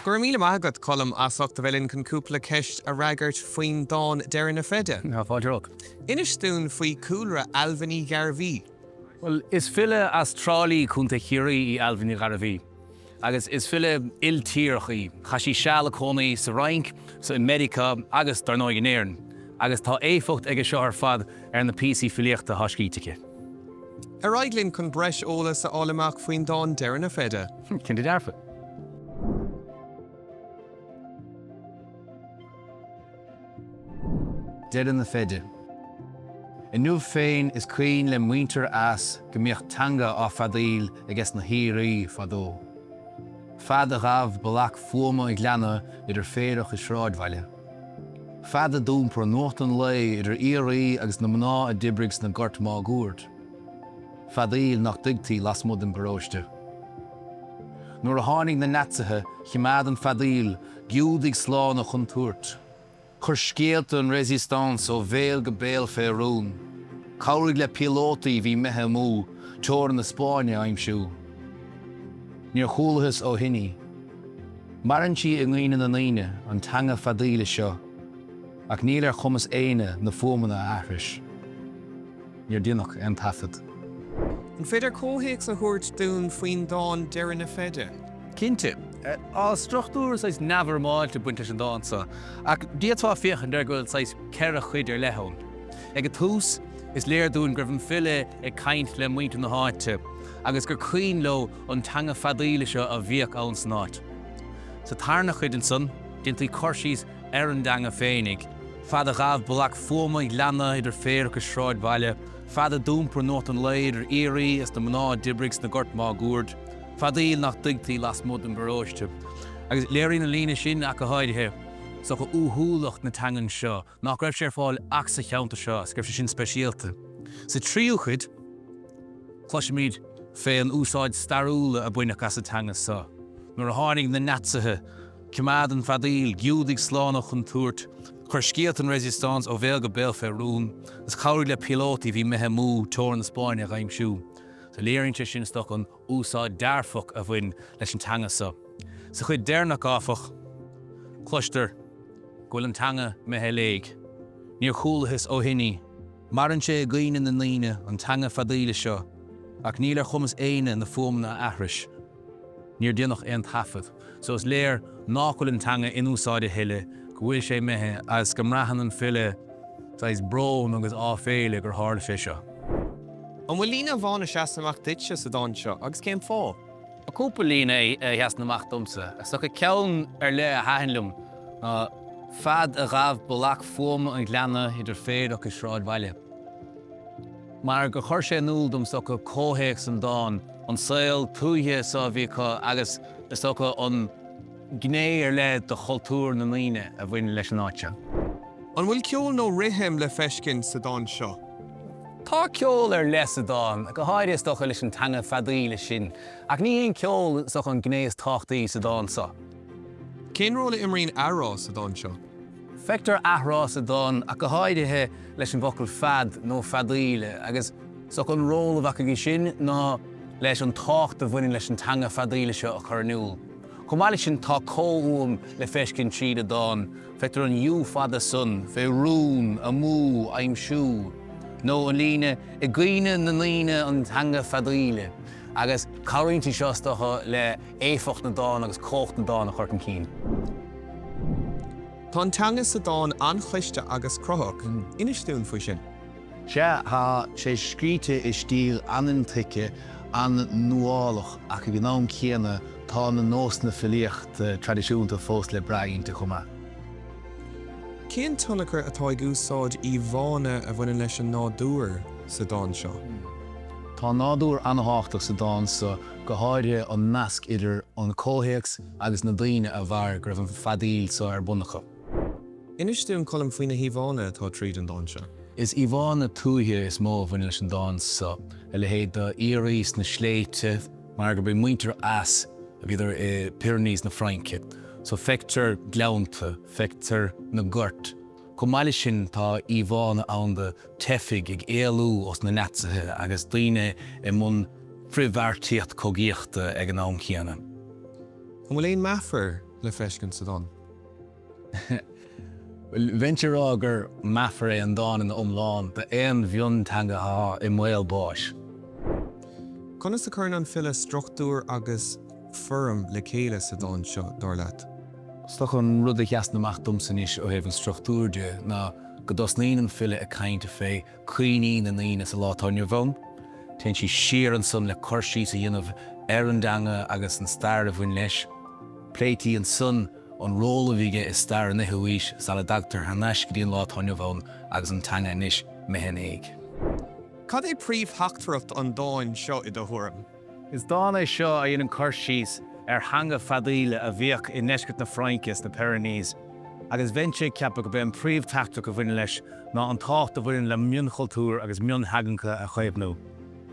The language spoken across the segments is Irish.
Go raibh míle maith agat, Colm, as ucht a bheith linn chun cúpla ceist a fhreagairt faoin dán Deireadh na Feide. Tá fáilte romhat. Inis dúinn faoi chúlra Ailbhe Ní Ghairbhí. Bhuel, is file as Trá Lí, Contae Chiarraí í Ailbhe Ní Ghairbhí. Agus is file iltíreach í. Chaith sí seal ag cónaí sa Fhrainc, sa i Meiriceá agus, dar ndóigh, in Éirinn. Agus tá éifeacht aige seo ar fad ar na píosaí filíochta atá scríte aici. Ar aghaidh linn chun breis eolas a fháil amach faoin dán Deireadh na Feide. Cinnte dearfa. Deireadh na Feide. Inniu féin is cuimhin le muintir Eas go mbíodh teanga á feadaíl ages na haoirí fadó. Fead a ghabh ba leac fuama an ghleanna idir féarach is sráidbhaile. Fead a d'iompar nuacht an lae idir aoirí agus na mná a d'oibrigh sna goirt máguaird. Feadaíl nach dtuigtí lasmuigh den bparóiste. Nuair a tháinig na Naitsithe chimeád an feadaíl Giúdaigh slán ó chontúirt. Chuir scéalta an Résistance ó bhéal go béal fé rún. Chabhraigh le píolótaí bhí imithe amú teorainn na Spáinne a aimsiú. Níor chualathas ó shin í. Maireann sí i gcuimhne na ndaoine, an teanga feadaíle seo, ach níl ar chumas éinne na fuaimeanna a aithris. Níor deineadh aon taifead. An féidir comhthéacs a thabhairt dúinn faoin dán Deireadh na Feide? Cinnte. Tá struchtúr saghas neamhfhoirmeáilte ag baint leis an dán seo, ach d'fhéadfá féachaint air go bhfuil saghas 4 chuid ar leith ann. Ag an tús, is léir dúinn go raibh an file ag caint le muintir na háite agus gur cuimhin leo an teanga feadaíle seo a bhíodh ann san áit. Sa tarna chuid ansan, déantaí cur síos ar an dteanga féinig, Fead a ghabh ba leac fuama an ghleanna idir féarach is sráidbhaile, fead a d'iompar nuacht an lae idir aoirí is na mná a d'oibrigh sna goirt máguaird, feadaíl nach dtuigtí lasmuigh den bparóiste. Agus léiríonn an líne sin ach go háirithe, is dócha, uathúlacht na teangan seo, nach raibh sé ar fáil ach sa cheantar seo agus go raibh sé sin speisialta. Sa tríú cuid, cloisimid fé an úsáid stairiúla a baineadh as an teanga seo nuair a tháinig na Naitsithe, Choimeád an feadaíl, Giúdaigh slán ó chontúirt, chuir scéalta an Résistance ó bhéal go béal fé rún, agus chabhraigh le píolótaí a bhí imithe amú teorainn na Spáinne a aimsiú. So léiríonn sé sin, is dócha, an úsáid dearfach a bhain leis an teanga so. Sa chuid deireanach, áfach, cloistear go bhfuil an teanga imithe i léig. Níor chualathas ó shin í. Maireann sé i gcuimhne na ndaoine, an teanga feadaíle seo, ach níl ar chumas éinne na fuaimeanna a aithris. Níor deineadh aon taifead, so is léir nách bhfuil an teanga in úsáid a thuilleadh, go bhfuil sé imithe agus go mbraitheann an file saghas brón agus áiféala gur tharla sé seo. An bhfuil líne amháin a sheasann amach duitse sa dán seo agus cén fáth? Tá cúpla líne a sheasann amach domsa. Is dócha ceann ar leith a thaitin liom ná 'Fead a ghabh ba leac fuama an ghleanna idir féarach is sráidbhaile'. Mar gur chuir sé in iúl dom is dócha comhthéacs an dáin, an saol tuaithe so a bhí acu agus is dócha an ghné ar leith de chultúr na ndaoine a bhain leis an áit seo. An bhfuil ceol nó rithim le feiscint sa dán seo? Tá ceol ar leith sa dán, go háirithe is dócha leis an teanga feadaíle sin, ach ní hé an ceol is dócha an ghné is tábhachtaí sa dán seo. Cén ról a imríonn athrá sa dán seo? Feictear athrá sa dán ach go háirithe leis an bhfocal fead nó feadaíle agus is dócha an ról a bheadh aige sin ná leis an tábhacht a bhaineann leis an teanga feadaíle seo a chur in iúl. Chomh maith leis sin tá comhfhuaim le feiscint tríd an dán, feictear an U fada san, fé rún, amú, aimsiú, nó an líne i gcuimhne na ndaoine an teanga feadaíle agus cabhraíonn sí seo is dócha le éifeacht na dán agus cumhacht na dán a chur chun cinn. Tá an teanga sa dán an-chliste agus cruthaitheach. Inis dúinn faoi sin. Sea, tá sé scríte i stíl an-intuigthe, an-nuálach ach ag an am céanna tá na nósanna filíochta traidisiúnta fós le brath inti chomh maith. Cén tionchar atá ag úsáid íomhánna a bhaineann leis an nádúr sa dán seo? Tá an nádúr an-thábhachtach sa dán seo, go háirithe an nasc idir an comhthéacs agus na daoine a mhair go raibh an feadaíl seo ar bun acu. Inis dúinn, Colm, faoi na híomhánna atá tríd an dán seo. Is íomhánna tuaithe is mó a bhaineann leis an dán seo, a leithéid d'aoirí sna sléibhte, mar gurb é muintir Eas a bhíodar i Pyrenees na Fraince. So feictear gleannta, feictear na goirt. Chomh maith leis sin tá íomhánna ann de teifigh ag éalú os na Naitsithe agus daoine i mbun frithbheartaíocht cogaíochta ag an am céanna. An bhfuil aon meafar le. le feiscint sa dán? Bhuel, bheinnse ag rá gur meafar é an dán ina iomlán d'aon mhionteanga atá i mbaol báis. Conas a chuireann an file struchtúr agus foirm le chéile sa dán seo, dar leat? Is dócha an rud a sheasann amach domsa anois ó thaobh an struchtúir de ná go dtosnaíonn an file ag caint fé cuimhní na ndaoine sa lá atá inniu ann. Téann sí siar ansan le cur síos a dhéanamh ar an dteanga agus an stair a bhain leis. Pléití ansan an ról a bhí aige i stair an fhichiú haois sara dtagtar thar n-ais go dtí an lá atá inniu ann agus an teanga anois imithe in éag. Cad é príomhtheachtaireacht an dáin seo i do thuairim? Is dán é seo a dhéanann cur síos ar theanga feadaíola a bhíodh i ndeisceart na Fraince sna Pyrenees agus bheinnse ag ceapadh gurb é an príomhtheachtaireacht a bhaineann leis ná an tábhacht a bhaineann le mionchultúir agus miontheangacha a chaomhnú.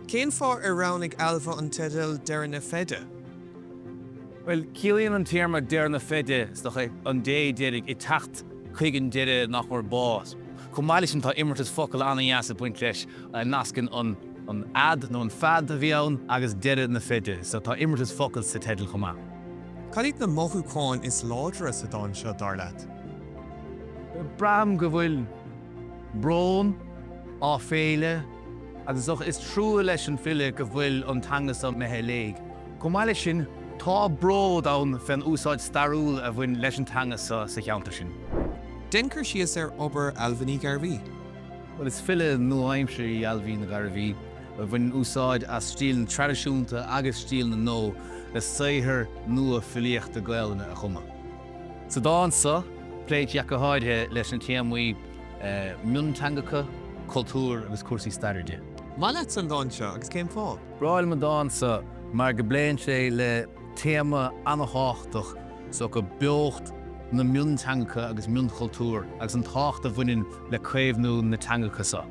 Cén fáth ar roghnaigh Ailbhe an teideal 'Deireadh na Feide'? Bhuel, ciallaíonn an téarma deireadh na feide, is dócha, an dé deiridh, ag teacht chuig an deireadh nach mór bás. Chomh maith leis sin, tá imeartas focal an-dheas ag baint leis a nascann an an fhead nó an fead a bhí ann agus deireadh na feide. So tá imeartas focal sa teideal chomh maith. Cad iad na mothúcháin is láidre sa dán seo, dar leat? Braithim go bhfuil brón, áiféala agus is dócha is trua leis an file go bhfuil an teanga seo imithe i léig. Chomh maith leis sin, tá bród ann fén úsáid stairiúil a bhain leis an teanga seo sa cheantar sin. Déan cur síos ar obair Ailbhe Ní Ghairbhí. Bhuel, is file nua-aimseartha í Ailbhe Ní Ghairbhí a bhaineann úsáid as stíleanna traidisiúnta agus stíleanna nua le saothar nua filíochta Gaelainne a chumadh. Sa dán seo, pléann sí ach go háirithe leis na téamaí mionteangacha, cultúr agus cúrsaí staire de. Maith leatsa an dán seo agus cén fáth? Breá liom an dán seo mar go bpléann sé le téama an-thábhachtach, is dócha, beocht na mionteangacha agus mionchultúr agus an tábhacht a bhaineann le caomhnú na teangacha seo.